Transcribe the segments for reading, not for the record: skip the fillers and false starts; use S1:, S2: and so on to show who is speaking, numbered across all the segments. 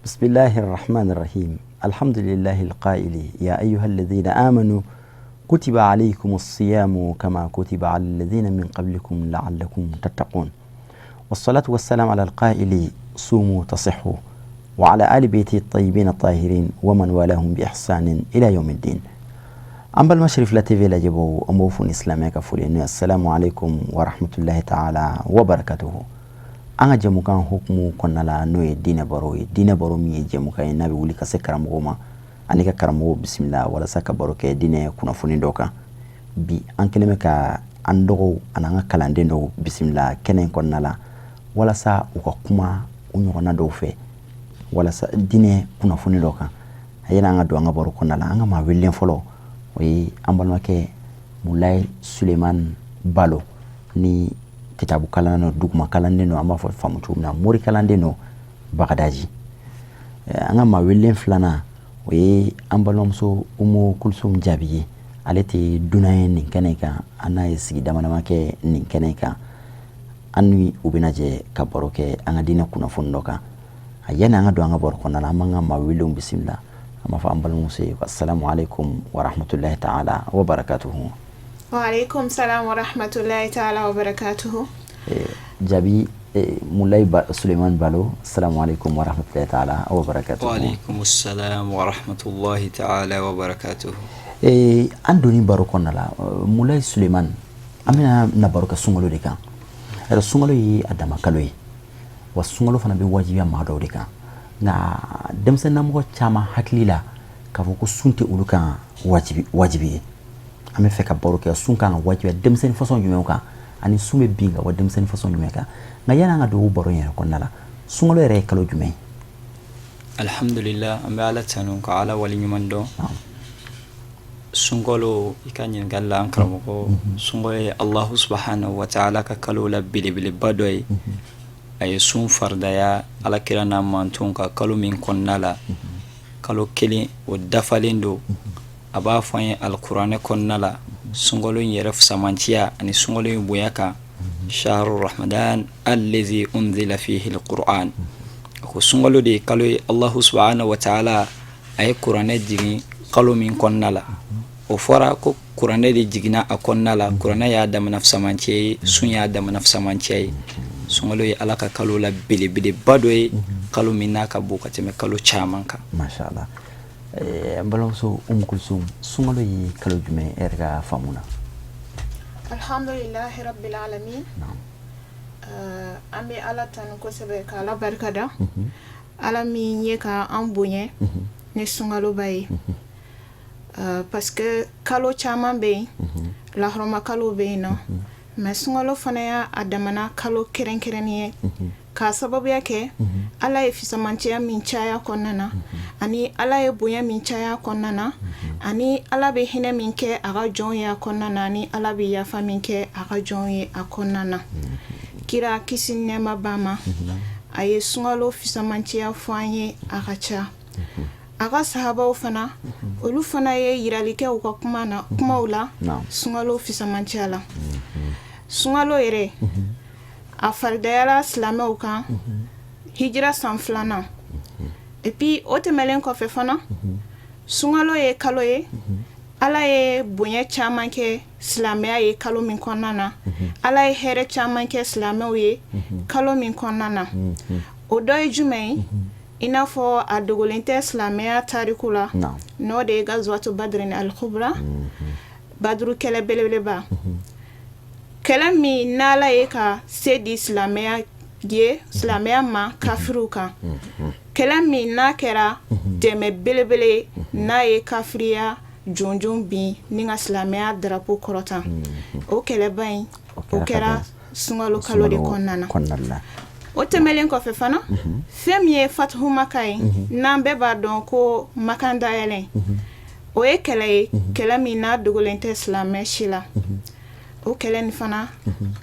S1: بسم الله الرحمن الرحيم. الحمد لله القائل: يا أيها الذين آمنوا كتب عليكم الصيام كما كتب على الذين من قبلكم لعلكم تتقون، والصلاة والسلام على القائل: صوموا تصحوا، وعلى آل بيته الطيبين الطاهرين ومن والاهم بإحسان إلى يوم الدين. An balima Cherifla TV lajɛbaaw, an b'aw fo ni silamɛya ka foli n'o ye: assalamu alaikum wa rahmatullahi ta'ala wa barakatuhu. An ka jɛmukan hukumu kɔnɔna la, n'o ye diinɛ baro ye, diinɛ baro min ye jɛmukan ye n'a bɛ wuli ka se karamɔgɔw ma ani ka karamɔgɔw bisimila walasa ka baro kɛ diinɛ kunnafoni dɔ kan. Bi an kɛlen bɛ ka an dɔgɔw ani an ka kalanden dɔw bisimila kɛnɛ in kɔnɔna la walasa u ka kuma u ɲɔgɔnna dɔw fɛ walasa diinɛ kunnafoni dɔ kan. A yɛlɛ an ka don an ka baro kɔnɔna la. An ka maa welelen fɔlɔ, o ye an balimakɛ Mulayi Suleiman Balo, ni kitabu kalan don, duguma kalanden don, an b'a fɔ faamu cogo min na, mori kalanden don Bagadaji. An ka maa welelen filanan, o ye an balimamuso Umu Kulusum Jaabi ye. Ale tɛ dunan ye nin kɛnɛ kan, an n'a ye sigi dama dama kɛ nin kɛnɛ kan. An ni u bɛna jɛ ka baro kɛ an ka diinɛ kunnafoni dɔ kan. A yanni an ka don an ka baro kɔnɔna la, an b'an ka maa welelenw bisimila. An b'a fɔ an balimamuso ye: assalamu alaikum wa rahmatullahi ta'ala wa barakatuhu.
S2: Wa alaikum salam wa rahmatullahi ta'ala wa barakatuhu.
S1: Jaabi Mulayi Suleiman Balo, assalamu alaikum wa rahmatullahi ta'ala wa barakatuhu.
S3: Wa alaikum salam wa rahmatullahi ta'ala wa barakatuhu.
S1: An donni baro kɔnɔna la, Mulayi Suleiman, an bɛna na baro kɛ sunkalo de kan. Yɛrɛ sunkalo ye a dama kalo ye wa, sunkalo fana bɛ wajibiya maa dɔw de kan, nka denmisɛnninamɔgɔ caman hakili la k'a fɔ ko sun tɛ olu kan wajibi wajibi ye. An bɛ fɛ ka baro kɛ sun kan ka wajibiya denmisɛnnin façon jumɛn kan, ani sun bɛ bin ka bɔ denmisɛnnin façon jumɛn kan. Nka yanni an ka don o baro in yɛrɛ kɔnɔna la, sunkalo yɛrɛ ye kalo jumɛn ye?
S3: Alhamdulillah, an bɛ Ala tanu ka Ala waleɲuman dɔn. Sunkalo, i ka ɲininkali la, an karamɔgɔ, sunkalo ye Allahu subhanahu wa ta'ala ka kalo la belebeleba dɔ ye. A ye sun faridaya Ala kira n'a mantonw ka kalo min kɔnɔna la, kalo kelen o dafalen don. A b'a fɔ an ye alikuranɛ kɔnɔna la sunkalo in yɛrɛ fisamanciya ani sunkalo in bonya kan: shahru ramadan allazi unzila fihi alquran. A ko sunkalo de ye kalo ye Allahu subhanahu wa ta'ala a ye kuranɛ jigin kalo min kɔnɔna la. O fɔra ko kuranɛ de jiginna a kɔnɔna la. Kuranɛ y'a damana fisamanciya ye, sun y'a damana fisamanciya ye. Sunkalo ye Ala ka kalo la belebeleba dɔ ye, kalo min n'a ka bon ka tɛmɛ kalo caman kan.
S1: Masha Allah. N balimamuso Umu Kulsum, sunkalo ye kalo jumɛn e yɛrɛ ka faamu na?
S2: Alhamdulillahi rabbil alamin. An bɛ Ala tanu kosɛbɛ ka Ala barika da, Ala min ye ka an bonya ni sunkaloba ye, parce que kalo caman bɛ yen, lahɔrɔma kalo bɛ yen nɔ, mais sunkalo fana y'a a damana kalo kɛrɛnkɛrɛnnen ye k'a sababuya kɛ Ala ye fisamanciya min caya kɔnɔna na, ani Ala ye bonya min caya kɔnɔna na, ani Ala bɛ hinɛ min kɛ a ka jɔnw ye a kɔnɔna na, ani Ala bɛ yafa min kɛ a ka jɔnw ye a kɔnɔna na. Kira, kisi ni nɛɛma b'a ma, a ye sunkalo fisamanciya fɔ an ye a ka ca. A ka sahabaw fana, olu fana ye yirali kɛ u ka kuma na, kumaw la, sunkalo fisamanciya la. Sunkalo yɛrɛ, a faridayara silamɛw kan hijira san filanan. Et puis o tɛmɛlen kɔfɛ fana, sunkalo ye kalo ye Ala ye bonya caman kɛ silamɛya ye kalo min kɔnɔna na, Ala ye hɛrɛ caman kɛ silamɛw ye kalo min kɔnɔna na. O dɔ ye jumɛn ye? I n'a fɔ a dogolen tɛ silamɛya tariku la, n'o de ye gazwatu badrin al-kubra, Baduru kɛlɛ belebeleba, kɛlɛ min n'Ala ye ka se di silamɛya ye, silamɛya ma kafiriw kan, kɛlɛ min n'a kɛra dɛmɛ belebele n'a ye kafiriya jɔnjɔn bin ni ka silamɛya drapeau kɔrɔta. O kɛlɛba in, o kɛra sunkalo kalo de kɔnɔna na. O tɛmɛlen kɔfɛ fana, fɛn min ye fatuhu maka ye, n'an bɛɛ b'a dɔn ko Makan dayɛlɛ, o ye kɛlɛ ye, kɛlɛ min n'a dogolen tɛ silamɛ si la. O kɛlɛ nin fana,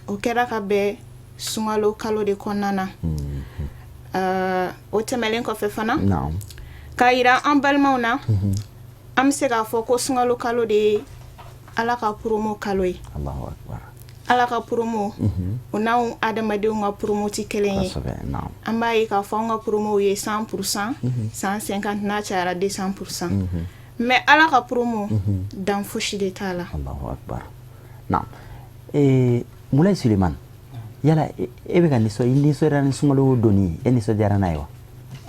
S2: o kɛra ka bɛn sunkalo kalo de kɔnɔna na. O tɛmɛlen kɔfɛ fana, k'a yira an balimaw na, an bɛ se k'a fɔ ko sunkalo kalo de ye Ala ka promo kalo ye. Ala ka promo o n'anw adamadenw ka promo tɛ kelen ye. An b'a ye k'a fɔ an ka promow ye 100%, 150, n'a cayara 200%, mais Ala ka promo dan fosi de t'a la.
S1: Allahu akbar. Naam. Mulayi Sulemani, yala e bɛ ka nisɔndiyara ni sunkalo donni ye, e nisɔndiyara n'a ye wa?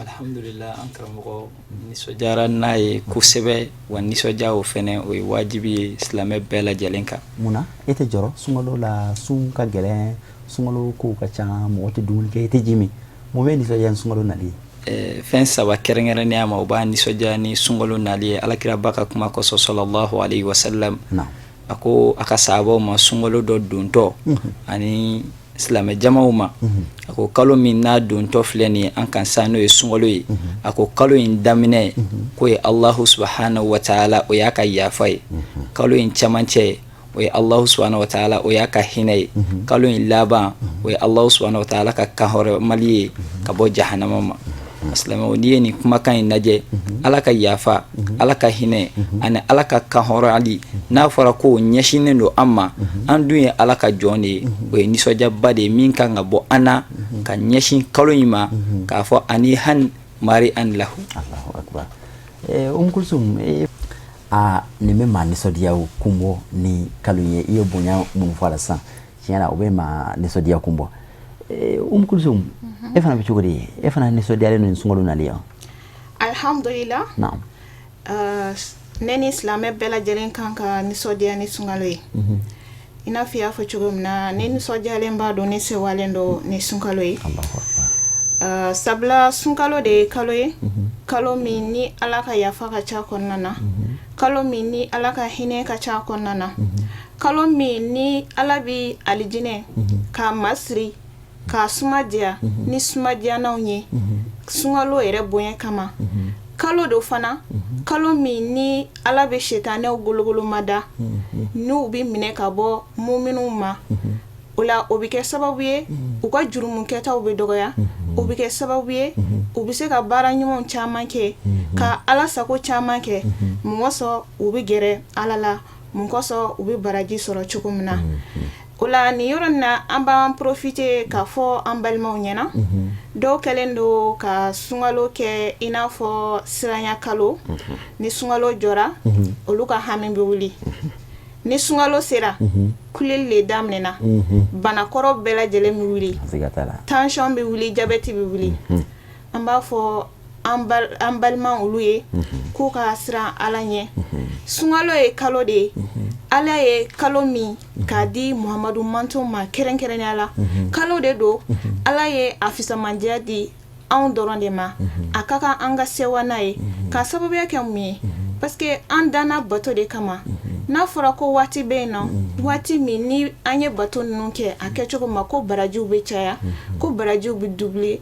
S3: Alhamdulillah, an karamɔgɔ, nisɔndiyara n'a ye kosɛbɛ. Wa nisɔndiya o fɛnɛ, o ye wajibi ye silamɛ bɛɛ lajɛlen kan.
S1: Munna e tɛ jɔrɔ sunkalo la? Sun ka gɛlɛn, sunkalo kow ka ca, mɔgɔ tɛ dumuni kɛ, i tɛ ji min. Mun bɛ nisɔndiya ni sunkalo nali ye?
S3: Fɛn saba kɛrɛnkɛrɛnnenya ma, o b'a nisɔndiya ni sunkalo nali ye, Alakiraba ka kuma kosɔn, sallallahu alayhi wa sallam. A ko a ka sahabaw ma sunkalo dɔ dontɔ ani silamɛ jamaw ma, a ko kalo min n'a dontɔ filɛ nin ye an kan sa, n'o ye sunkalo ye, a ko kalo in daminɛ k'o ye Allahu subhanahu wa ta'ala, o y'a ka yafa ye. Kalo in camancɛ, o ye Allahu subhanahu wa ta'ala, o y'a ka hinɛ ye. Kalo in laban, o ye Allahu subhanahu wa ta'ala ka kanhɔrɔmali ye ka bɔ jahanama ma. Silamɛw, n'i ye nin kumakan in lajɛ, Ala ka yafa, Ala ka hinɛ ani Ala ka kanhɔrɔyali, n'a fɔra ko ɲɛsinnen don an ma, an dun ye Ala ka jɔn de ye, o ye nisɔndiyaba de ye min kan ka bɔ an na ka ɲɛsin kalo in ma, k'a fɔ ani han mari an lahu.
S1: Allahu akbar. Umu Kulsum, aa, nin bɛ maa nisɔndiya kun bɔ ni kalo ye. I ye bonya minnu fɔ a la sisan, tiɲɛ na, o bɛ maa nisɔndiya kun bɔ. Umu Kulsum, e fana bɛ cogo di? E fana nisɔndiyalen don ni sunkalo nali ye?
S2: Alhamdulillah. Ne ni silamɛ bɛɛ lajɛlen kan ka nisɔndiya ni sunkalo ye. I n'a fɔ i y'a fɔ cogo min na, ne nisɔndiyalen b'a dɔn, ne sewalen don ni sunkalo ye.
S1: Allahu akbar.
S2: Sabula sunkalo de ye kalo ye, kalo min ni Ala ka yafa ka ca kɔnɔna na, kalo min ni Ala ka hinɛ ka ca kɔnɔna na, kalo min ni Ala bi alijinɛ k'a masiri k'a suma diya ni suma diyanaw ye sunkalo yɛrɛ bonya kama. Kalo do fana, kalo min ni Ala bɛ setanɛw gologoloma da, n'u bɛ minɛ ka bɔ muminw ma. O la, o bɛ kɛ sababu ye u ka jurumukɛtaw bɛ dɔgɔya, o bɛ kɛ sababu ye u bɛ se ka baara ɲumanw caman kɛ, ka Ala sago caman kɛ. Mun kosɔn? U bɛ gɛrɛ Ala la. Mun kosɔn? U bɛ baraji sɔrɔ cogo min na. O la, nin yɔrɔ in na, an b'an profiter k'a fɔ an balimaw ɲɛna, dɔw kɛlen don ka sunkalo kɛ i n'a fɔ siranya kalo. Ni sunkalo jɔra, olu ka hami bɛ wuli. Ni sunkalo sera, kuleli le daminɛna, banakɔrɔ bɛɛ lajɛlen bɛ wuli, tension bɛ wuli, diabète bɛ wuli. An b'a fɔ an balima olu ye k'u ka siran Ala ɲɛ. Sunkalo ye kalo de ye, Ala ye kalo min k'a di Muhamadu manton ma kɛrɛnkɛrɛnnenya la. Kalo de don, Ala ye a fisamandiya di anw dɔrɔn de ma. A ka kan an ka sewa n'a ye. K'a sababuya kɛ mun ye? Parce que an danna bato de kama. N'a fɔra ko waati bɛ yen nɔ, waati min ni an ye bato ninnu kɛ a kɛcogo ma, ko barajiw bɛ caya, ko barajiw bɛ doubler,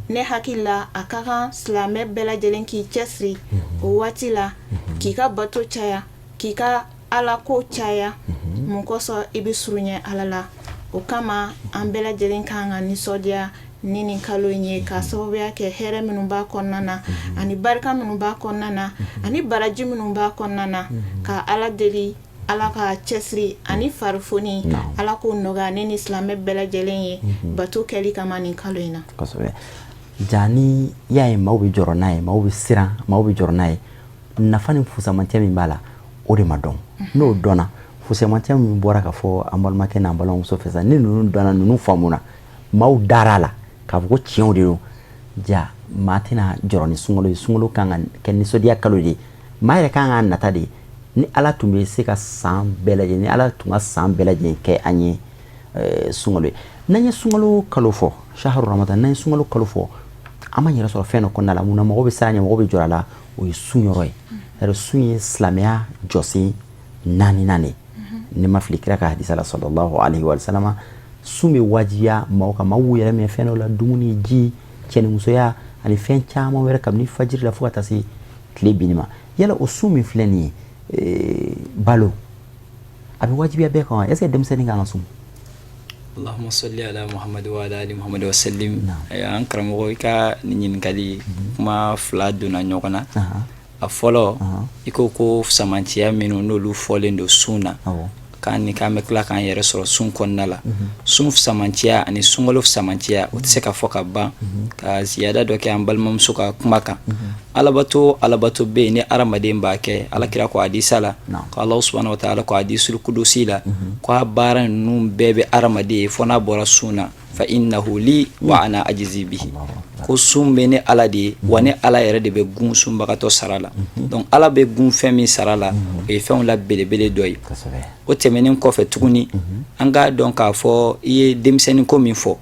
S2: ne hakili la, a ka kan silamɛ bɛɛ lajɛlen k'i cɛsiri o waati la, k'i ka bato caya, k'i ka Ala ko caya. Mun kosɔn? I bɛ surunya Ala la. O kama, an bɛɛ lajɛlen kan ka nisɔndiya ni nin kalo in ye, ka sababuya kɛ hɛrɛ minnu b'a kɔnɔna na, ani barika minnu b'a kɔnɔna na, ani baraji minnu b'a kɔnɔna na. Ka Ala deli, Ala ka cɛsiri ani farifoni, Ala k'o nɔgɔya ne ni silamɛ bɛɛ lajɛlen ye bato kɛli kama nin kalo in na.
S1: Kosɛbɛ. Ja, ni y'a ye maaw bɛ jɔrɔ n'a ye, maaw bɛ siran, maaw bɛ jɔrɔ n'a ye, nafa ni fusamantiya min b'a la, o de ma dɔn. N'o dɔnna, fusamantiya min bɔra ka fɔ an balimakɛ n'an balimamuso fɛ sisan, ni ninnu dɔnna, ninnu faamuna, maaw dara a la k'a fɔ ko tiɲɛw de don, ja maa tɛna jɔrɔ ni sunkalo ye. Sunkalo kan ka kɛ nisɔndiya kalo de ye, maa yɛrɛ kan k'a nata de ye. Ni Ala tun bɛ se ka san bɛɛ lajɛlen, ni Ala tun ka san bɛɛ lajɛlen kɛ an ye sunkalo ye. N'an ye sunkalo kalo fɔ, shahru ramadan, n'an ye sunkalo kalo fɔ, an b'an yɛrɛ sɔrɔ fɛn dɔ kɔnɔna la. Mun na mɔgɔw bɛ siran ɲɛ, mɔgɔw bɛ jɔrɔ a la? O ye sun yɔrɔ ye. C'est sun ye silamɛya jɔsen naaninan de, ni ma fili kira ka hadisa la, sallallahu alaihi wa sallam. Sun bɛ wajibiya maaw kan, maaw b'u yɛrɛ minɛ fɛn dɔw la, dumuni, ji, cɛnimusoya ani fɛn caman wɛrɛ, kabini fajiri la fo ka taa se tile binni ma. Yala o sun min filɛ nin ye, balo, a bɛ wajibiya bɛɛ kan wa? Est ce que denmisɛnnin kan ka sun?
S3: Allahumma salli ala Muhammad wa ala ali Muhammad wa sallim. An karamɔgɔ, i ka nin ɲininkali, kuma fila donna ɲɔgɔn na. A fɔlɔ, i ko ko samanciya minnu n'olu fɔlen don sun na. K'an ni k'an bɛ tila k'an yɛrɛ sɔrɔ sun kɔnɔna la. Sun fisamanciya ani sunkalo fisamanciya, o tɛ se ka fɔ ka ban. Ka ziyada dɔ kɛ an balimamuso ka kuma kan, alabato alabato bɛ yen ni hadamaden b'a kɛ, Alakira ko hadisa la ko Alahu subahana wa taala ko hadisul kudusi la ko a baara ninnu bɛɛ bɛ hadamaden ye fo n'a bɔra sun na, fa innahu li wa ana ajizi bihi, ko sun bɛ ne Ala de ye, wa ne Ala yɛrɛ de bɛ gun sunbagatɔ sara la. Donc Ala bɛ gun fɛn min sara la, o ye fɛnw la belebele dɔ ye. O tɛmɛnen kɔfɛ tuguni, an k'a dɔn k'a fɔ i ye denmisɛnnin ko min fɔ,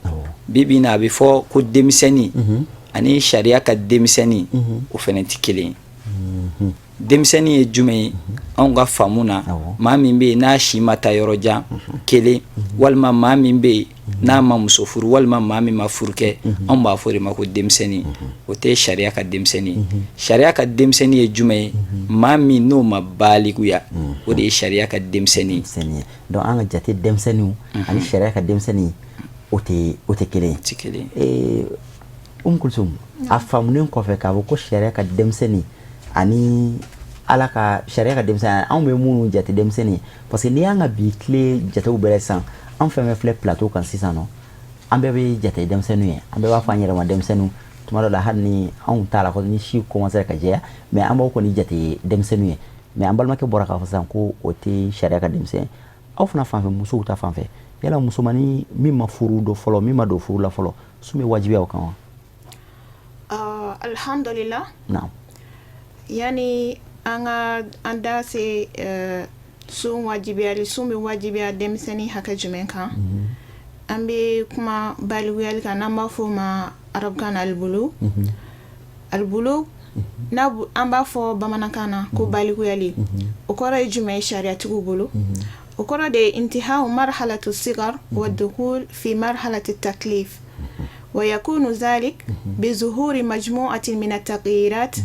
S3: bi bi in na a bɛ fɔ ko denmisɛnnin ani sariya ka denmisɛnnin, o fana tɛ kelen ye. Denmisɛnnin ye jumɛn ye anw ka faamu na? Maa min bɛ yen n'a si ma taa yɔrɔ jan, kelen, walima maa min bɛ yen n'a ma muso furu, walima maa min ma furu kɛ, anw b'a fɔ de ma ko denmisɛnnin. O tɛ sariya ka denmisɛnnin. Sariya ka denmisɛnnin ye jumɛn ye? Maa min n'o ma balikuya, o de ye sariya ka denmisɛnnin.
S1: Donc an ka jate denmisɛnninw ani sariya ka denmisɛnnin, o tɛ kelen ye. Umu Kulsum, a faamunen kɔfɛ k'a fɔ ko sariya ka denmisɛnnin ani Ala ka sariya ka denmisɛnnin, anw bɛ minnu jate denmisɛnnin, parce que n'i y'an ka bi tile jatew bɛɛ sisan, an fɛn fɛn filɛ plateau kan sisan nɔ, an bɛɛ bɛ jate denmisɛnninw ye, an bɛɛ b'a fɔ an yɛrɛ ma denmisɛnninw. Tuma dɔ la, hali ni anw t'a la ni si commencé ka jɛya, mais an b'aw kɔni jate denmisɛnninw ye. Mais an balimakɛ bɔra k'a fɔ sisan ko o tɛ sariya ka denmisɛnnin. Aw fana fanfɛ, musow ta fanfɛ, yala musomannin min ma furu dɔ fɔlɔ, min ma don furu la fɔlɔ, sun bɛ wajibiya o kan wa?
S2: Alhamdulillah. Yani an ka an da se sun wajibiyali, sun bɛ wajibiya denmisɛnnin hakɛ jumɛn kan, an bɛ kuma balikuyali kan, n'an b'a fɔ o ma arabukan na albulu. Albulu, n'a an b'a fɔ bamanankan na ko balikuyali, o kɔrɔ ye jumɛn ye sariyatigiw bolo? O kɔrɔ de ye intihau marhalatu sigar wa dukul fi marhalati taklif, wa yakunu zalik bi zuhuri majmu'atin min at-taghyirat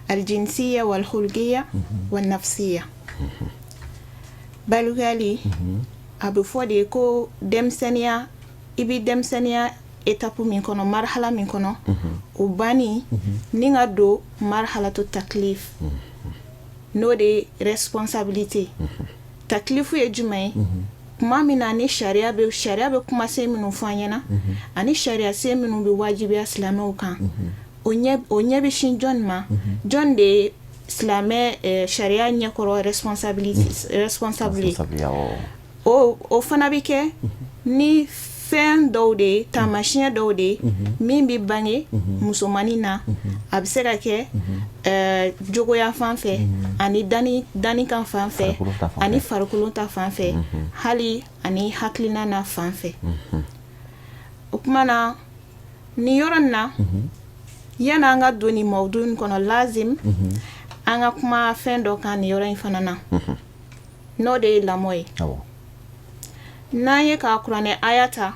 S2: al-jinsiyya wal khulqiyya wan nafsiyya. Balikuyali, a bɛ fɔ de ko denmisɛnninya, i bɛ denmisɛnninya étape min kɔnɔ, marhala min kɔnɔ, o banni ni ka don marhalatu taklif, n'o de ye responsabilité. Taklifu ye jumɛn ye? Tuma min na ni sariya bɛ kumasen minnu fɔ an ɲɛna ani sariya sen minnu bɛ wajibiya silamɛw kan, o ɲɛ bɛ sin jɔn ma? Jɔn de ye silamɛ sariya ɲɛkɔrɔ responsable? O fana bɛ kɛ ni fɛn dɔw de ye, taamasiyɛn dɔw de ye min bɛ bange musomannin na. A bɛ se ka kɛ jogoya fan fɛ ani danni kan fan fɛ ani farikolo ta fan fɛ, hali ani hakilina na fan fɛ. O tuma na, nin yɔrɔ in na, yani an ka don nin mawudu in kɔnɔ, lazim an ka kuma fɛn dɔ kan nin yɔrɔ in fana na, n'o de ye lamɔ ye. N'an ye ka kuranɛ aya ta,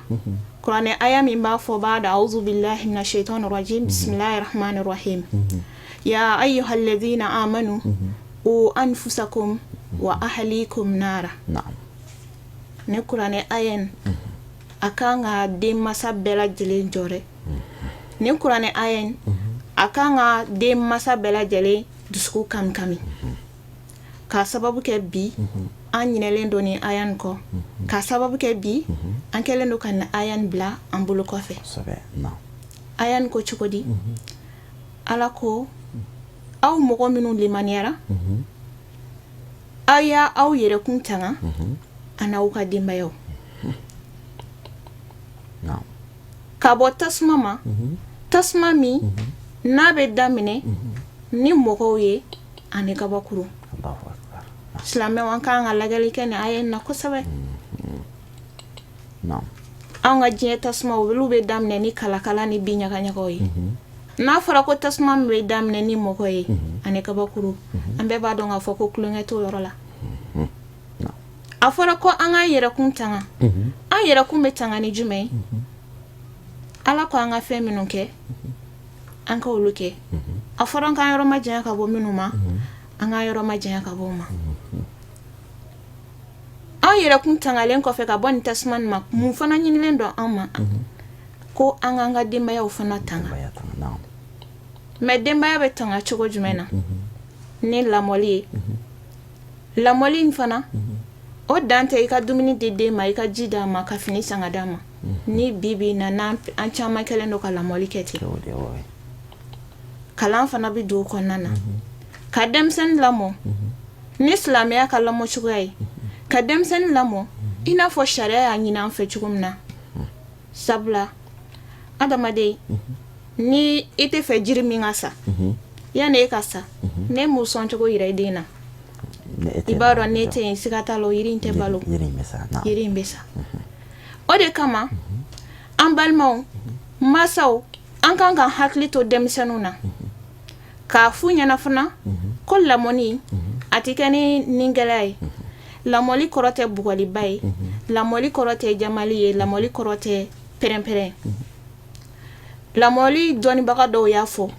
S2: kuranɛ aya min b'a fɔ ba'da auzu billahi mina shaitani rajim, bismillahir rahmanir rahim, ya ayyuhal ladhina amanu qu anfusakum wa ahlikum nara. Ni kuranɛ aya in, a kan ka denmasa bɛɛ lajɛlen jɔrɛ. Ni kuranɛ aya in, a kan ka denmasa bɛɛ lajɛlen dusukun kami kami, k'a sababu kɛ bi an ɲinɛlen don nin aya nin kɔ, k'a sababu kɛ bi an kɛlen don ka nin aya nin bila an bolo kɔfɛ. Aya nin ko cogo di? Ala ko aw mɔgɔ minnu limaniyara, aw y'a aw yɛrɛkun tanga a n'aw ka denbayaw ka bɔ tasuma ma, tasuma min n'a bɛ daminɛ ni mɔgɔw ye ani kabakuru. Silamɛw, an k'an ka lajɛli kɛ nin aya in na kosɛbɛ. Anw ka diɲɛ tasuma, olu bɛ daminɛ ni kalakala ni bin ɲagaɲagaw ye. N'a fɔra ko tasuma min bɛ daminɛ ni mɔgɔ ye ani kabakuru, an bɛɛ b'a dɔn k'a fɔ ko tulonkɛ t'o yɔrɔ la. A fɔra ko an k'an yɛrɛkun tanga. An yɛrɛkun bɛ tanga ni jumɛn ye? Ala ko an ka fɛn minnu kɛ, an ka olu kɛ. A fɔra an k'an yɔrɔ majanya ka bɔ minnu ma, an k'an yɔrɔ majanya ka bɔ o ma. An yɛrɛkun tangalen kɔfɛ ka bɔ nin tasuma nin ma, mun fana ɲinilen don an ma? Ko an k'an ka denbayaw fana tanga. Mais denbaya bɛ tanga cogo jumɛn na? Ni lamɔli ye. Lamɔli in fana O dan tɛ i ka dumuni di den ma, i ka ji d'a ma, ka fini san ka d'a ma. Ni bi bi na n'an an caman kɛlen don ka lamɔli kɛ ten.
S1: O de o ye.
S2: Kalan fana bɛ don o kɔnɔna na, ka denmisɛnnin lamɔ ni silamɛya ka lamɔ cogoya ye, ka denmisɛnnin lamɔ i n'a fɔ sariya y'a ɲini an fɛ cogo min na. Sabula adamaden, ni i tɛ fɛ jiri min ka sa yanni e ka sa, n'e m'o sɔn cogo yira i den na, i b'a dɔn n'e tɛ yen, siga t'a la, o yiri in tɛ balo.
S1: Yiri in bɛ sa, naam.
S2: Yiri in bɛ sa. O de kama, an balimaw, masaw, an kan ka hakili to denmisɛnninw na, k'a f'u ɲɛna fana ko lamɔni a tɛ kɛ ni nin gɛlɛya ye. Lamɔli kɔrɔ tɛ bugɔliba ye, lamɔli kɔrɔ tɛ jamali ye, lamɔli kɔrɔ tɛ pɛrɛn-pɛrɛn. Lamɔli dɔnnibaga dɔw y'a fɔ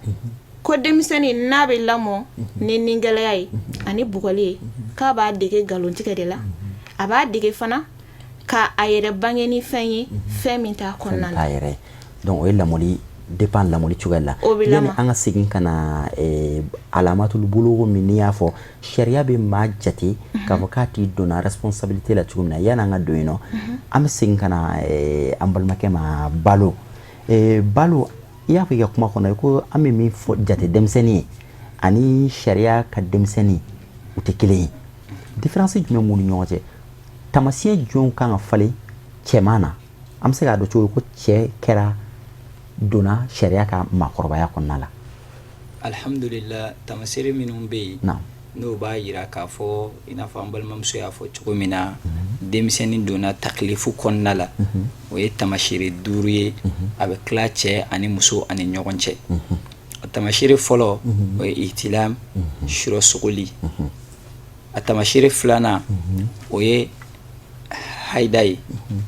S2: ko denmisɛnnin n'a bɛ lamɔ ni nin gɛlɛya ye ani bugɔli ye, k'a b'a dege nkalontigɛ de la, a b'a dege fana ka a yɛrɛ bange ni fɛn ye, fɛn min t'a kɔnɔna na.
S1: T'a yɛrɛ. Donc o ye lamɔli dépend lamɔli cogoya la.
S2: O bɛ
S1: Yani
S2: lamɔ.
S1: an ka segin ka na alamatul bulugu min n'i y'a fɔ sariya bɛ maa jate k'a fɔ k'a tigi donna responsabilité la cogo min na, yani an ka don yen nɔ, an bɛ segin ka na an balimakɛ ma Balo. Balo, i y'a fɔ i ka kuma kɔnɔ ko an bɛ min fɔ jate denmisɛnnin ye ani sariya ka denmisɛnnin, u tɛ kelen ye. Différence jumɛn b'u ni ɲɔgɔn cɛ? Taamasiyɛn jumɛnw kan ka falen cɛman na, an bɛ se k'a dɔn cogo di ko cɛ kɛra donna sariya ka maakɔrɔbaya kɔnɔna la?
S3: Alhamdulillah, tamasere minnu bɛ yen n'o b'a yira k'a fɔ, i n'a fɔ an balimamuso y'a fɔ cogo min na, denmisɛnnin donna takilifu kɔnɔna la, o ye tamasere 5 ye. A bɛ tila cɛ ani muso ani ɲɔgɔn cɛ. A tamasere fɔlɔ, o ye ihtilam, surɔ sogoli. A tamasere filanan, o ye haida ye,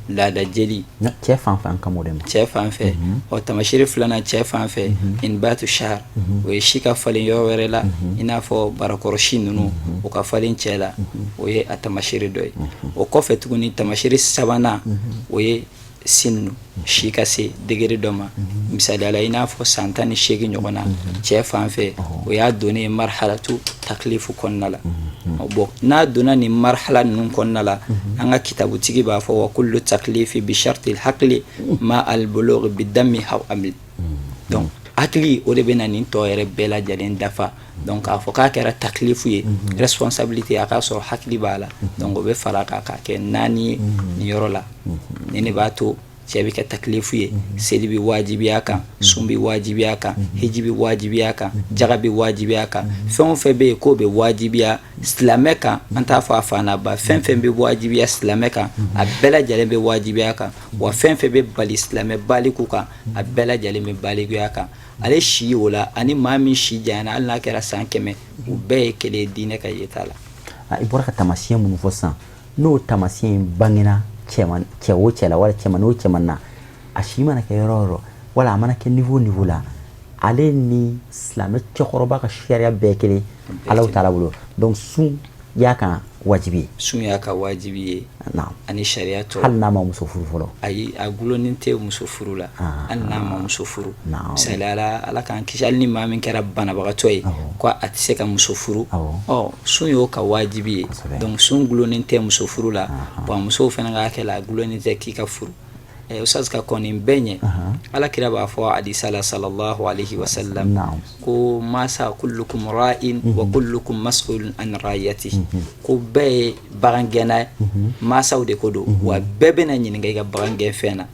S3: laada jeli.
S1: Cɛ fan fɛ, an kan b'o de ma.
S3: Cɛ fan fɛ, ɔ tamasere filanan cɛ fan fɛ, inbatu shar, o ye si ka falen yɔrɔ wɛrɛ la, i n'a fɔ barakɔrɔsi ninnu, o ka falen cɛ la, o ye a tamasere dɔ ye. O kɔfɛ tuguni, tamasere sabanan, o ye sinnu, si ka se degré dɔ ma, misaliya la i n'a fɔ san 18 ɲɔgɔn na cɛ fan fɛ, o y'a donnen marhalatu taklifu kɔnɔna la. Bon, n'a donna nin marhala ninnu kɔnɔna la, an ka kitabutigi b'a fɔ: wa kullu taklifi bi sharti hakli ma al bulugh bi dami aw amil. Donc hakili, o de bɛ na nin tɔ yɛrɛ bɛɛ lajɛlen dafa. Donc k'a fɔ k'a kɛra taklifu ye, responsabilité, a k'a sɔrɔ hakili b'a la. Donc o bɛ fara a kan k'a kɛ 4 ye nin yɔrɔ la. Nin de b'a to cɛ bɛ kɛ takilifu ye, seli bɛ wajibiya kan, sun bɛ wajibiya kan, hiji bɛ wajibiya kan, jaga bɛ wajibiya kan. Fɛn o fɛn bɛ yen k'o bɛ wajibiya silamɛ kan, an t'a fɔ a fa n'a ba, fɛn fɛn bɛ wajibiya silamɛ kan, a bɛɛ lajɛlen bɛ wajibiya kan. Wa fɛn fɛn bɛ bali silamɛ baliku kan, a bɛɛ lajɛlen bɛ balikuya kan. Ale si o la ani maa min si janyana, hali n'a kɛra san 100, u bɛɛ ye kelen ye diinɛ ka yeta la.
S1: I bɔra ka taamasiyɛn minnu fɔ sisan, n'o taamasiyɛn in bangena cɛ o cɛ la, wala cɛman o cɛman na, a si mana kɛ yɔrɔ o yɔrɔ, wala a mana kɛ niveau o niveau la, ale ni silamɛ cɛkɔrɔba ka sariya bɛɛ kelen Alahu taala bolo. Donc sun y'a kan wajibi ye.
S3: Sun y'a ka wajibi ye. Ani sariya tɔ.
S1: Hali n'a ma muso furu fɔlɔ?
S3: Ayi, a gulonnen tɛ muso furu la. Hali n'a ma muso furu, misaliya la, Ala k'an kisi, hali ni maa min kɛra banabagatɔ ye ko a tɛ se ka muso furu, ɔ sun y'o ka wajibi ye. Donc sun gulonnen tɛ muso furu la. Wa musow fana ka hakɛ la, a gulonnen tɛ k'i ka furu. Ustaz, ka kɔn nin bɛɛ ɲɛ, Ala kira b'a fɔ hadisa la, sallallahu alaihi wasallam, ko masa kullukum ra'in wa kullukum mas'ulun an ra'iyatihi, ko bɛɛ ye bagangɛnna ye, masaw de ko don, wa bɛɛ bɛna ɲininka i ka bagangɛn fɛn na.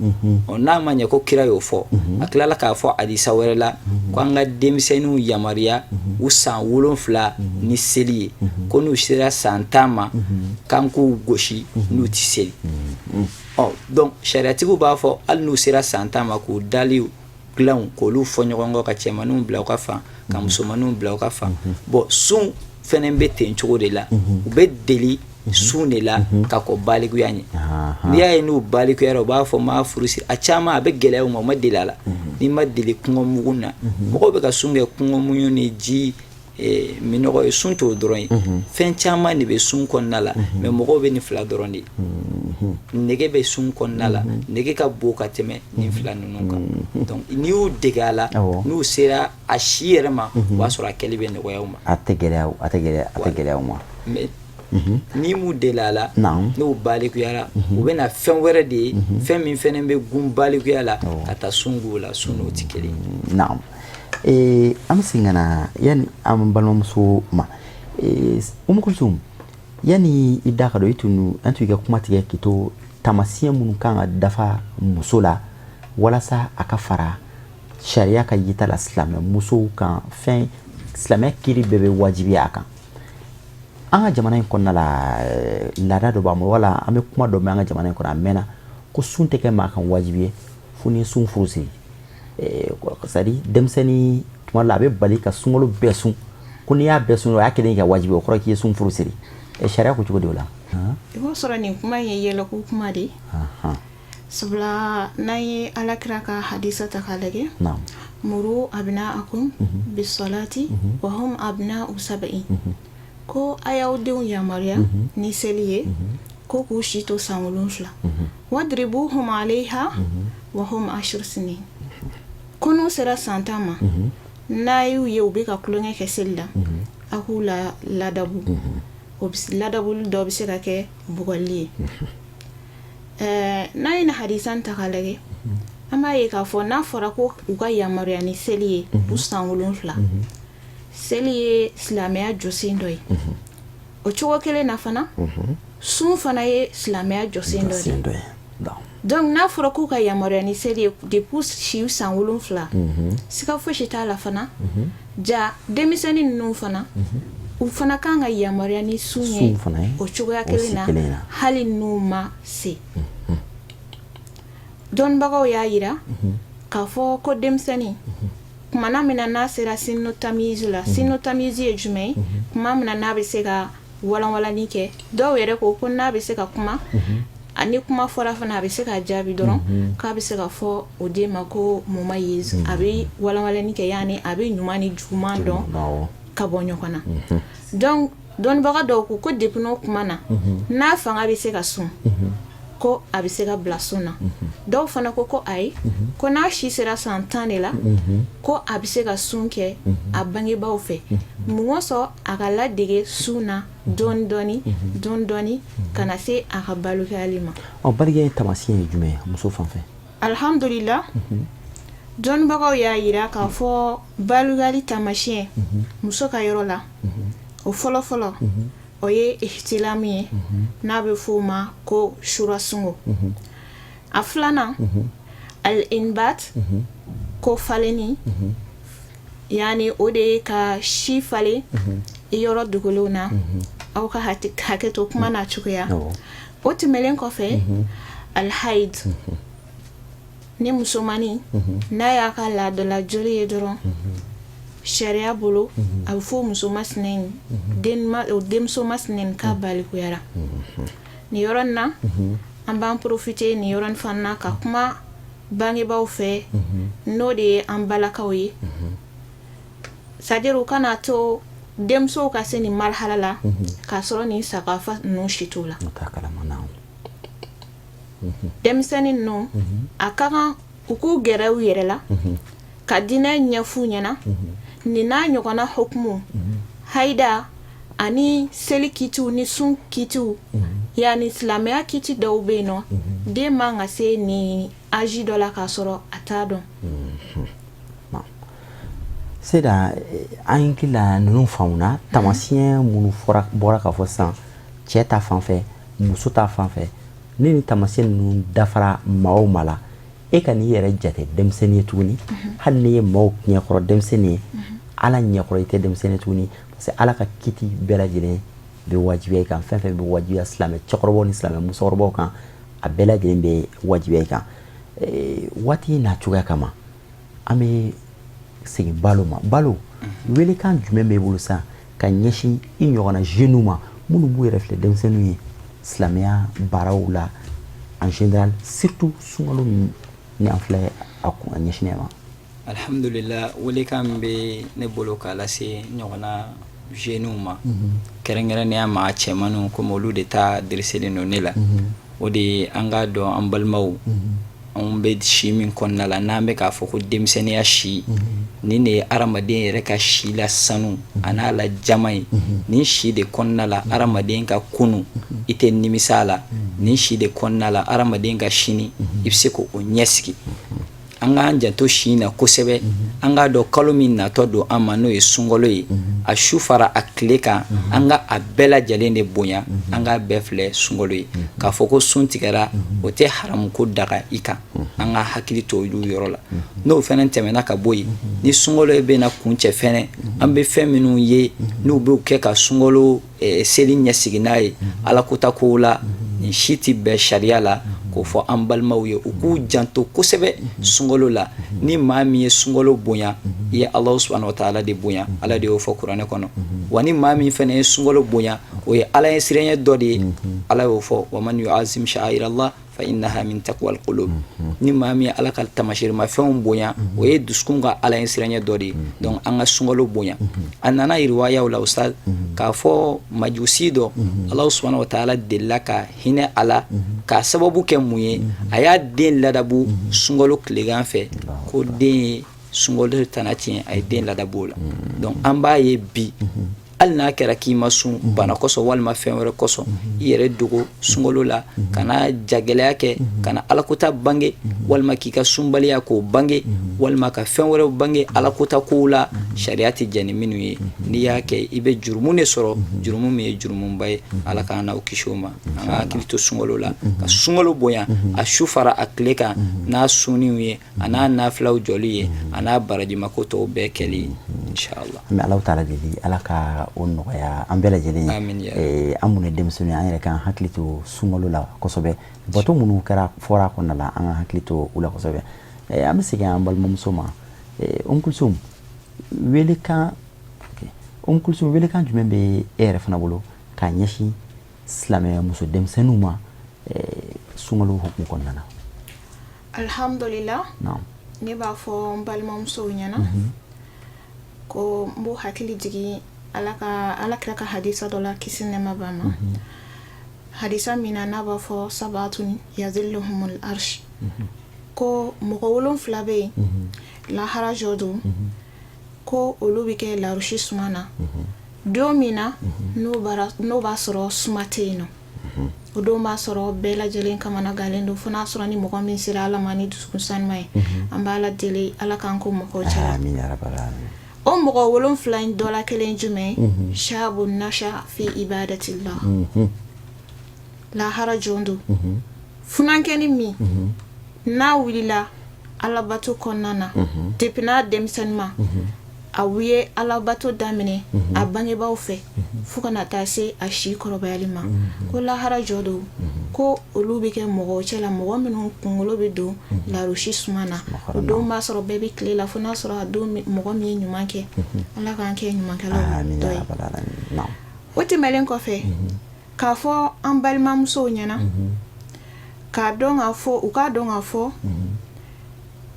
S3: Ɔ n'a ma ɲɛ ko kira y'o fɔ, a tilala k'a fɔ hadisa wɛrɛ la ko an ka denmisɛnninw yamaruya u san 7 ni seli ye, ko n'u sera san 10 ma, k'an k'u gosi n'u tɛ seli. Ɔ donc sariyatigiw b'a fɔ hali n'u sera san 10 ma, k'u daliw dilanw k'olu fɔ ɲɔgɔn kɔ, ka cɛmanninw bila u ka fan, ka musomanninw bila u ka fan. Bon, sun fɛnɛ bɛ ten cogo de la. U bɛ deli sun de la ka kɔn balikuya ɲɛ. N'i y'a ye n'u balikuyara, u b'a fɔ maa furu siri, a caman a bɛ gɛlɛya u ma, u ma deli a la. N'i ma deli kɔngɔ muɲu na, mɔgɔw bɛ ka sun kɛ kɔngɔ muɲu ni ji minɔgɔ ye, sun t'o dɔrɔn ye. Fɛn caman de bɛ sun kɔnɔna la, mais mɔgɔw bɛ nin fila dɔrɔn de ye. Nege bɛ sun kɔnɔna la, nege ka bon ka tɛmɛ nin fila ninnu kan. Donc n'i y'u dege a la, n'u sera a si yɛrɛ ma, o b'a sɔrɔ a kɛli bɛ nɔgɔya u ma.
S1: A tɛ gɛlɛya, a tɛ gɛlɛya, a tɛ gɛlɛya u ma.
S3: Mais N'i m'u deli a la, n'u balikuyara, u bɛna fɛn wɛrɛ de ye, fɛn min fɛnɛ bɛ gun balikuya la ka taa sun k'o la. Sun n'o tɛ kelen
S1: ye. Naam, an bɛ segin ka na yanni an balimamuso ma, Umu Kulsum, yanni i da ka don, i tun an tun i ka kuma tigɛ k'i to taamasiyɛn minnu kan ka dafa muso la walasa a ka fara sariya ka yita la silamɛ musow kan, fɛn silamɛ kiri bɛɛ bɛ wajibiya a kan. An ka jamana in kɔnɔna la, laada dɔ b'an bolo, wala an bɛ kuma dɔ mɛn an ka jamana in kɔnɔ a mɛnna, ko sun tɛ kɛ maa kan wajibi ye fo ni sun furu siri. C'est à dire denmisɛnnin tuma la a bɛ bali ka sunkalo bɛɛ sun, ko n'i y'a bɛɛ sun, o y'a kɛlen kɛ wajibi, o kɔrɔ k'i ye sun furu siri. Sariya ko cogo di o la?
S2: I b'o sɔrɔ nin kuma in ye yɛlɛko kuma de ye, sabula n'an ye Alakira ka hadisa ta k'a lajɛ, muru abnaakum bisolati wa hum abna'u sab'in, ko a y'aw denw yamaruya ni seli ye, ko k'u si to san 7, wadribuhum alayha wa hum ashru sinin, ko n'u sera san 10 ma, n'a y'u ye u bɛ ka tulonkɛ kɛ seli la, a k'u la ladabu. O ladabuli dɔ bɛ se ka kɛ bugɔli ye. N'a ye nin hadisa ta k'a lajɛ, an b'a ye k'a fɔ n'a fɔra ko u ka yamaruya ni seli ye u san 7, seli ye silamɛya jɔsen dɔ ye. O cogo kelen na fana, sun fana ye silamɛya jɔsen dɔ ye. Donc n'a fɔra k'u ka yamaruya ni seli ye depuis si san 7, siga fosi t'a la fana, ja denmisɛnnin ninnu fana, u fana kan ka yamaruya ni sun ye o cogoya kelen na, hali n'u ma se. Dɔnnibagaw y'a yira k'a fɔ ko denmisɛnnin, kumana min na n'a sera sinnu tamizi la, sinnu tamizi ye jumɛn ye? Kuma min na n'a bɛ se ka walanwalanni kɛ, dɔw yɛrɛ ko ko n'a bɛ se ka kuma, ani kuma fɔra fana a bɛ se ka jaabi dɔrɔn, k'a bɛ se ka fɔ o den ma ko mumayiz, a bɛ walanwalanni kɛ, yaani a bɛ ɲuman ni juguman dɔn ka bɔ ɲɔgɔn na. Donc dɔnnibaga dɔw ko ko depuis n'o kuma na, n'a fanga bɛ se ka sun, ko a bɛ se ka bila sun na. Dɔw fana ko ko ayi, ko n'a si sera san 10 de la, ko a bɛ se ka sun kɛ a bangebaaw fɛ. Mun kosɔn? A ka ladege sun na dɔɔni dɔɔni dɔɔni dɔɔni ka na se a ka balikuyali ma.
S1: Ɔ, balikuya ye taamasiyɛn ye jumɛn ye muso fan fɛ?
S2: Alhamdulillah, dɔnnibagaw y'a yira k'a fɔ balikuyali taamasiyɛn muso ka yɔrɔ la, o fɔlɔ fɔlɔ, o ye ihtilamu ye, n'a bɛ f'o ma ko surasungo. A filanan, al inbat, ko falenni, yaani o de ye ka si falen i yɔrɔ dogolenw na. Aw ka hakɛ to kuma n'a cogoya. O tɛmɛnen kɔfɛ, alhaid, ni musomannin n'a y'a ka laadala joli ye dɔrɔn, sariya bolo a bɛ fɔ muso masina in, o denmuso masina in k'a balikuyara. Nin yɔrɔ in na, an b'an profiter nin yɔrɔ in fana na ka kuma bangebaaw fɛ, n'o de ye an balakaw ye, c'est à dire u kana to denmusow ka se nin marhala la k'a sɔrɔ nin sakafa ninnu si t'u la. Denmisɛnnin ninnu, a ka kan u k'u gɛrɛ u yɛrɛ la ka diinɛ ɲɛf'u ɲɛna. Nin n'a ɲɔgɔnna hukumu, hayida ani seli kitiw ni sun kitiw, yaani silamɛya kiti dɔw bɛ yen nɔ, den man ka se nin âge dɔ la k'a sɔrɔ a t'a dɔn.
S1: Seda, an hakili la ninnu faamuna taamasiyɛn minnu fɔra bɔra ka fɔ sisan, cɛ ta fan fɛ, muso ta fan fɛ. Ni nin taamasiyɛn ninnu dafara maa o maa la, e ka n'i yɛrɛ jate denmisɛnnin ye tuguni. Hali n'i ye maaw ɲɛkɔrɔ denmisɛnnin ye, Ala ɲɛkɔrɔ i tɛ denmisɛnnin ye tuguni, parce que Ala ka kiti bɛɛ lajɛlen bɛ wajibiya i kan. Fɛn fɛn bɛ wajibiya silamɛ cɛkɔrɔbaw ni silamɛ musokɔrɔbaw kan, a bɛɛ lajɛlen bɛ wajibiya i kan. Waati n'a cogoya kama, an bɛ segin Balo ma. Balo, welekan jumɛn b'e bolo sisan ka ɲɛsin i ɲɔgɔnna jeunes ma minnu b'u yɛrɛ filɛ denmisɛnninw ye silamɛya baaraw la en général, surtout sunkalo min ni an filɛ a kun a ɲɛsinnen ma?
S3: Alhamdulillah, welekan min bɛ ne bolo k'a lase ɲɔgɔnna jeunes ma, kɛrɛnkɛrɛnnenya ma cɛmanninw, komi olu de ta dressélen don ne la, o de ye an k'a dɔn, an balimaw, Anw bɛ si min kɔnɔna la, n'an bɛ k'a fɔ ko denmisɛnninya si, nin de ye hadamaden yɛrɛ ka si la sanu a n'a la jama ye. Nin si de kɔnɔna la, hadamaden ka kunu, i tɛ nimisa a la. Nin si de kɔnɔna la, hadamaden ka sini, i bɛ se k'o ɲɛsigi. An k'an janto si in na kosɛbɛ. An k'a dɔn kalo min natɔ don an ma, n'o ye sunkalo ye, a su fara a tile kan, an ka a bɛɛ lajɛlen de bonya. An k'a bɛɛ filɛ sunkalo ye. K'a fɔ ko sun tigɛra, o tɛ haramu ko daga i kan. An ka hakili to olu yɔrɔ la. N'o fɛnɛ tɛmɛna ka bɔ yen, ni sunkalo bɛna kuncɛ fɛnɛ, an bɛ fɛn minnu ye n'u b'u kɛ ka sunkalo seli ɲɛsigi n'a ye, ala kota kow la, nin si tɛ bɛn sariya la. K'o fɔ an balimaw ye, u k'u janto kosɛbɛ sunkalo la. Ni maa min ye sunkalo bonya, i ye Alahu subahana wa taala de bonya. Ala de y'o fɔ kuranɛ kɔnɔ. Wa ni maa min fana ye sunkalo bonya, o ye ala ɲɛsiranɲɛ dɔ de ye. Ala y'o fɔ: wa man yuazim sha'airallah fa innaha min taqwal qulub. Ni maa min ye Ala ka tamaseerimafɛnw bonya, o ye dusukun ka ala ɲɛsiranɲɛ dɔ de ye. Donc an ka sunkalo bonya. A nana riwayaw la, ustaz, k'a fɔ majusi dɔ, Alahu subahana wa taala delila ka hinɛ a la k'a sababu kɛ mun ye? A y'a den ladabu sunkalo tilegan fɛ, ko den ye sunkalo tana tiɲɛ, a ye den ladabu o la. Donc an b'a ye bi, hali n'a kɛra k'i ma sun bana kosɔn walima fɛn wɛrɛ kosɔn, i yɛrɛ dogo sunkalo la, kana jagɛlɛya kɛ, kana alakota bange, walima k'i ka sunbaliya k'o bange, walima ka fɛn wɛrɛw bange alakota kow la, sariya tɛ jɛn ni minnu ye. N'i y'a kɛ, i bɛ jurumu de sɔrɔ, jurumu min ye jurumuba ye. Ala k'an n'aw kisi o ma. An ka hakili to sunkalo la, ka sunkalo bonya, a su fara a tile kan, n'a sunniw ye, a n'a nafilaw jɔli ye, a n'a barajimako tɔw bɛɛ kɛli ye, inshallah.
S1: An bɛ Alahu taala deli, Ala ka o nɔgɔya an bɛɛ lajɛlen ye. An minnu ye denmisɛnninw ye, an yɛrɛ k'an hakili to sunkalo la kosɛbɛ. Bato minnu kɛra fɔra a kɔnɔna la, an ka hakili to u la kosɛbɛ. An bɛ segin an balimamuso ma, Umu Kulsum. Welekan, Umu Kulsum, welekan jumɛn bɛ e yɛrɛ fana bolo k'a ɲɛsin silamɛ muso denmisɛnninw ma sunkalo hukumu kɔnɔna na?
S2: Alhamdulillah, ne b'a fɔ n balimamusow ɲɛna ko n b'u hakili jigin Ala ka Ala kira ka hadisa dɔ la, kisi nɛɛma b'a ma, hadisa min na n'a b'a fɔ sabatun yazilluhumul arsh, ko mɔgɔ 7 bɛ yen lahara jɔ don, ko olu bɛ kɛ larusi suma na don min na n'o b'a sɔrɔ suma tɛ yen nɔ. O don b'a sɔrɔ bɛɛ lajɛlen kamana galen don, fo n'a sɔrɔ ni mɔgɔ min sera Ala ma ni dusukun sanuma ye. An b'a Ala deli, Ala k'an ko mɔgɔw cɛla. O mɔgɔ 7 in dɔ la kelen jumɛn? Shabu nasha fi ibadatillah. Lahara jɔn don, funankɛni min n'a wulila alabato kɔnɔna na depuis n'a denmisɛnnin ma, a ye alabato daminɛ a bangebaaw fɛ fo kana taa se a si kɔrɔbayali ma, ko lahara jɔ don, ko olu bɛ kɛ mɔgɔw cɛ la, mɔgɔ minnu kunkolo bɛ don larusi suma na. O don b'a sɔrɔ bɛɛ bɛ tile la, fo n'a sɔrɔ a don mɔgɔ min ye ɲuman kɛ. Ala k'an kɛ ɲumankɛlaw dɔ ye. O tɛmɛnen kɔfɛ, k'a fɔ an balimamusow ɲɛna k'a dɔn k'a fɔ, u k'a dɔn k'a fɔ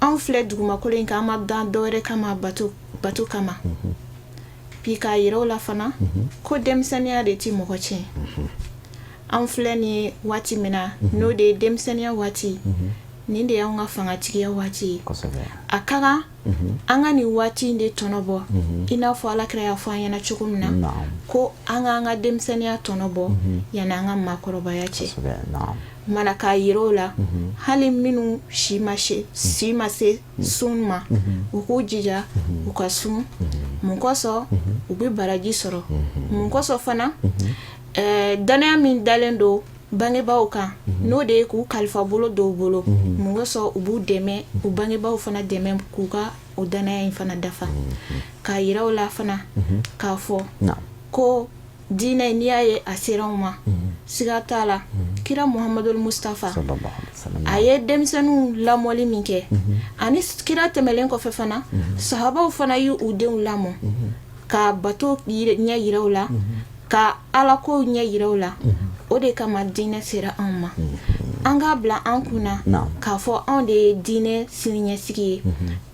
S2: anw filɛ dugumakolo in kan, an ma dan dɔwɛrɛ kama bato kama. Puis k'a yira u la fana ko denmisɛnninya de tɛ mɔgɔ tiɲɛ. An filɛ ni waati min na, n'o de ye denmisɛnninya waati, nin de y'anw ka fangatigiya waati ye. A ka kan an ka nin waati in de tɔnɔ bɔ, i n'a fɔ Alakira y'a fɔ an ɲɛna cogo min na, ko an k'an ka denmisɛnninya tɔnɔ bɔ yanni an ka maakɔrɔbaya cɛ. Mana k'a yira u la, hali minnu si ma se sun ma, u k'u jija u ka sun. Mun kosɔn? U bɛ baraji sɔrɔ. Mun kosɔn fana? Dannaya min dalen don bangebaaw kan, n'o de ye k'u kalifa bolo dɔw bolo, mun kosɔn? U b'u dɛmɛ, u bangebaaw fana dɛmɛ k'u ka o dannaya in fana dafa. K'a yira u la fana k'a fɔ ko diinɛ, n'i y'a ye a sera anw ma, siga t'a la, kira Muhamadul Mustafa, a ye denmisɛnninw lamɔli min kɛ, ani kira tɛmɛlen kɔfɛ fana, sahabaw fana y'u denw lamɔ ka bato ɲɛ yira u la, ka Alako ɲɛ yira u la. O de kama diinɛ sera anw ma. An k'a bila an kunna k'a fɔ anw de ye diinɛ siniɲɛsigi ye.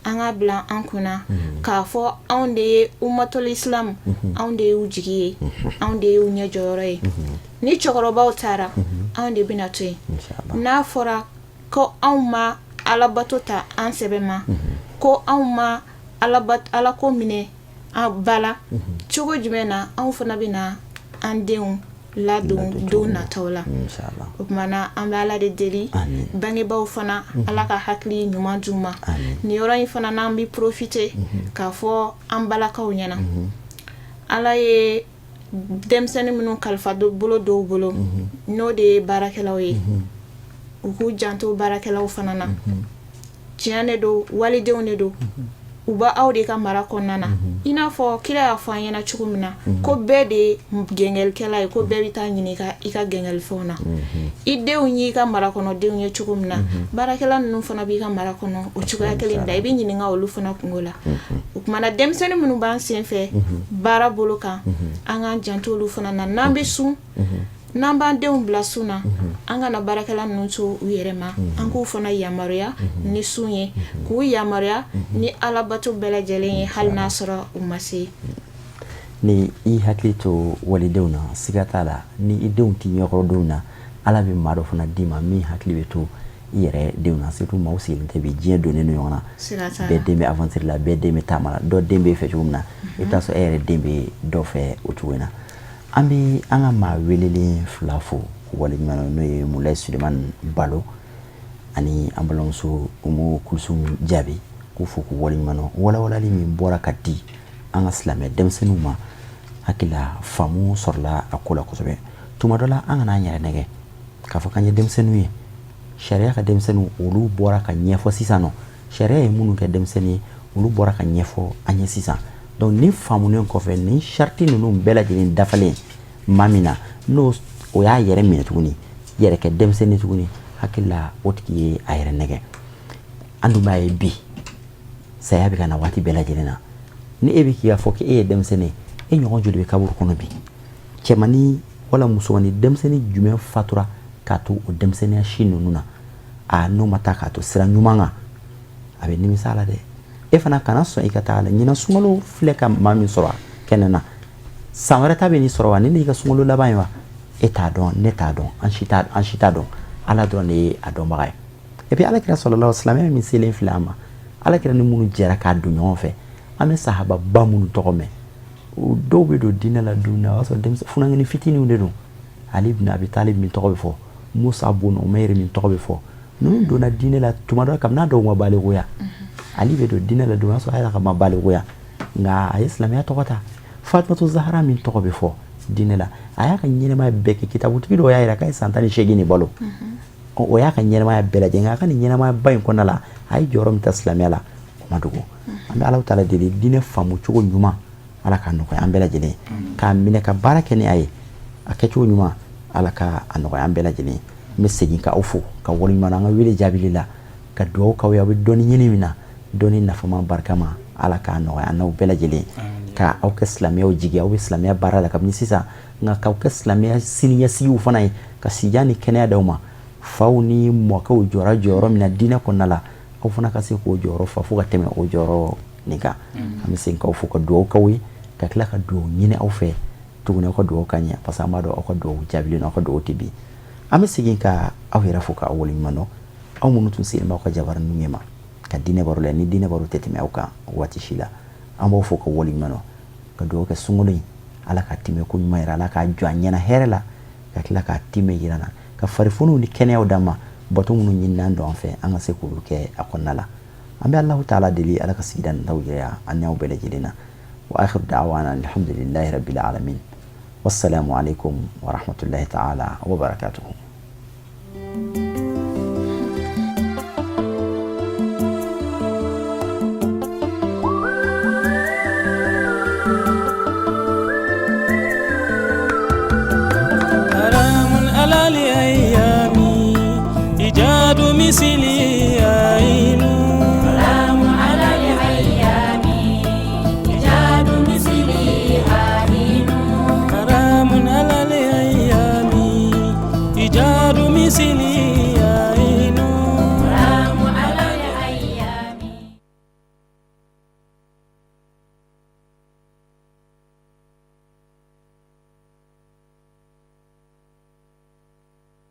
S2: An k'a bila an kunna k'a fɔ anw de ye umatol islam, anw de y'u jigi ye, anw de y'u ɲɛ jɔyɔrɔ ye. Ni cɛkɔrɔbaw taara, anw de bɛna to yen. N'a fɔra ko anw ma Alabato ta an sɛbɛ ma, ko anw ma Alako minɛ an ba la, cogo jumɛn na anw fana bɛ na an denw ladon don nataw la? O tuma na, an bɛ Ala de deli, bangebaaw fana, Ala ka hakili ɲuman d'u ma. Nin yɔrɔ in fana n'an bɛ profiter k'a fɔ an balakaw ɲɛna, Ala ye denmisɛnnin minnu kalifa bolo dɔw bolo, n'o de ye baarakɛlaw ye, u k'u janto baarakɛlaw fana na. Tiɲɛ de don, walidenw de don, u b' aw de ka mara kɔnɔna na. I n'a fɔ kira y'a fɔ an ɲɛna cogo min na ko bɛɛ de ye gɛngɛlikɛla ye, ko bɛɛ bɛ taa ɲini i ka gɛngɛlifɛnw na. I denw y'i ka mara kɔnɔdenw ye cogo min na, baarakɛla ninnu fana b'i ka mara kɔnɔ o cogoya kelen da, i bɛ ɲininka olu fana kunko la. O tuma na, denmisɛnnin minnu b'an sen fɛ baara bolo kan, an k'an janto olu fana na. N'an bɛ sun, n'an b'an denw bila sun na, an kana baarakɛla ninnu to u yɛrɛ ma. An k'u fana yamaruya ni sun ye, k'u yamaruya ni Alabato bɛɛ lajɛlen ye, hali n'a sɔrɔ u ma se.
S1: Ni i hakili to walidenw na, siga t'a la, ni i denw t'i ɲɛkɔrɔ don na, Ala bɛ maa dɔ fana d'i ma min hakili bɛ to i yɛrɛ denw na. Surtout maaw sigilen tɛ bi, diɲɛ donnen don ɲɔgɔn na, bɛɛ den bɛ aventure la, bɛɛ den bɛ taama la. Dɔ den b'e fɛ cogo min na, i bɛ taa sɔrɔ e yɛrɛ den bɛ dɔ fɛ o cogo in na. An bɛ an ka maa welelen fila fo waleɲuman, n'o ye Mulayi Sulemani Balo ani an balimamuso Umu Kulusum Jaabi, k'u fo k'u waleɲuman dɔn. Walawalali min bɔra ka di an ka silamɛ denmisɛnninw ma, hakili la faamu sɔrɔla a ko la kosɛbɛ. Tuma dɔ la, an kana an yɛrɛ nɛgɛ k'a fɔ k'an ye denmisɛnninw ye. Sariya ka denmisɛnninw, olu bɔra ka ɲɛfɔ sisan nɔ. Sariya ye minnu kɛ denmisɛnnin ye, olu bɔra ka ɲɛfɔ an ye sisan. Donc ni faamunen kɔfɛ, ni sariti ninnu bɛɛ lajɛlen dafalen maa min na, n'o o y'a yɛrɛ minɛ tuguni, yɛrɛ kɛ denmisɛnnin tuguni, hakili la o tigi ye a yɛrɛ nɛgɛ. An dun b'a ye bi, saya bɛ ka na waati bɛɛ lajɛlen na. Ni e bɛ k'i fɔ k'e ye denmisɛnnin ye, e ɲɔgɔn joli bɛ kaburu kɔnɔ bi? Cɛmannin wala musomannin, denmisɛnnin jumɛn fatura k'a to o denmisɛnninya si ninnu na? A n'o ma taa k'a to sira ɲuman kan, a bɛ nimisa la dɛ. E fana kana sɔn i ka taa la. Ɲinan sunkalo filɛ ka maa min sɔrɔ kɛnɛ na, san wɛrɛ ta bɛ n'i sɔrɔ wa? Ni ne y'i ka sunkalo laban ye wa? E t'a dɔn, ne t'a dɔn, an si t'a dɔn. Ala dɔrɔn de ye a dɔnbaga ye. Et puis Ala kira sallallahu, silamɛya min selen filɛ an ma, Ala kira ni minnu jɛra k'a don ɲɔgɔn fɛ, an bɛ sahababa minnu tɔgɔ mɛn, o dɔw bɛ don diinɛ la don na, o y'a sɔrɔ denmisɛn funankɛnin fitininw de don. Ali ibn Abi Talib min tɔgɔ bɛ fɔ, Musa bun Umair min tɔgɔ bɛ fɔ, ninnu donna diinɛ la tuma dɔ kabini a dɔw ma balikuya. Ali bɛ don diinɛ la don, o y'a sɔrɔ a yɛrɛ ka ma balikuya, nka a ye silamɛya tɔgɔ ta. Fatumatu Zahara min tɔgɔ bɛ fɔ diinɛ la, a y'a ka ɲɛnamaya bɛɛ kɛ. Kitabutigi dɔw y'a jira k'a ye san 18 de balo, o y'a ka ɲɛnamaya bɛɛ lajɛ. Nka a ka nin ɲɛnamaya ba in kɔnɔna la, a ye jɔyɔrɔ min ta silamɛya la, o ma dogo. An bɛ Ala taala deli, diinɛ faamu cogo ɲuman, Ala k'a nɔgɔya an bɛɛ lajɛlen, k'a minɛ ka baara kɛ ni a ye, a kɛcogo ɲuman, Ala ka a nɔgɔya an bɛɛ lajɛlen. N bɛ segin ka aw fo ka waleɲuman an ka wele jaabili la, ka dugawu k'aw ye. Aw bɛ dɔnni ɲini min na, dɔnni nafama barikama, Ala k'a nɔgɔya an n'aw bɛɛ lajɛlen, ka aw kɛ silamɛyaw jigi. Aw bɛ silamɛya baara la kabini sisan, nka k'aw kɛ silamɛya siniɲɛsigiw fana ye, ka sijan ni kɛnɛya d'aw ma. Faw ni mɔkɛw jɔra jɔyɔrɔ min na diinɛ kɔnɔna la, aw fana ka se k'o jɔyɔrɔ fa fo ka tɛmɛ o jɔyɔrɔ nin kan. An bɛ segin k'aw fo ka dugawu k'aw ye, ka tila ka dugawu ɲini aw fɛ tuguni, aw ka dugawu ka ɲɛ, parce que an b'a dɔn aw ka dugawu jaabilen don, aw ka dugawu tɛ bin. An bɛ segin ka aw yɛrɛ fo k'aw waleɲuman dɔn, aw minnu tun sigilen b'aw ka jabaraninw ɲɛma ka diinɛ baro la. Ni diinɛ baro tɛ tɛmɛ aw kan waati si la, an b'aw fo ka waleɲuman dɔn, ka dugawu kɛ sunkalo in, Ala ka timɛ ko ɲuman yɛrɛ, Ala k'a jɔ an ɲɛna hɛrɛ la, ka tila k'a timɛ yira na, ka farifoniw ni kɛnɛyaw d'an ma. Bato minnu ɲinina don an fɛ, an ka se k'olu kɛ a kɔnɔna la. An bɛ Alahu taala deli, Ala ka sigida nataw yira an n'aw bɛɛ lajɛlen na. Wa akhiru da'wana alhamdulillahi rabbil alamin, wassalamu alaikum wa rahmatullahi ta'ala wa barakatuhu.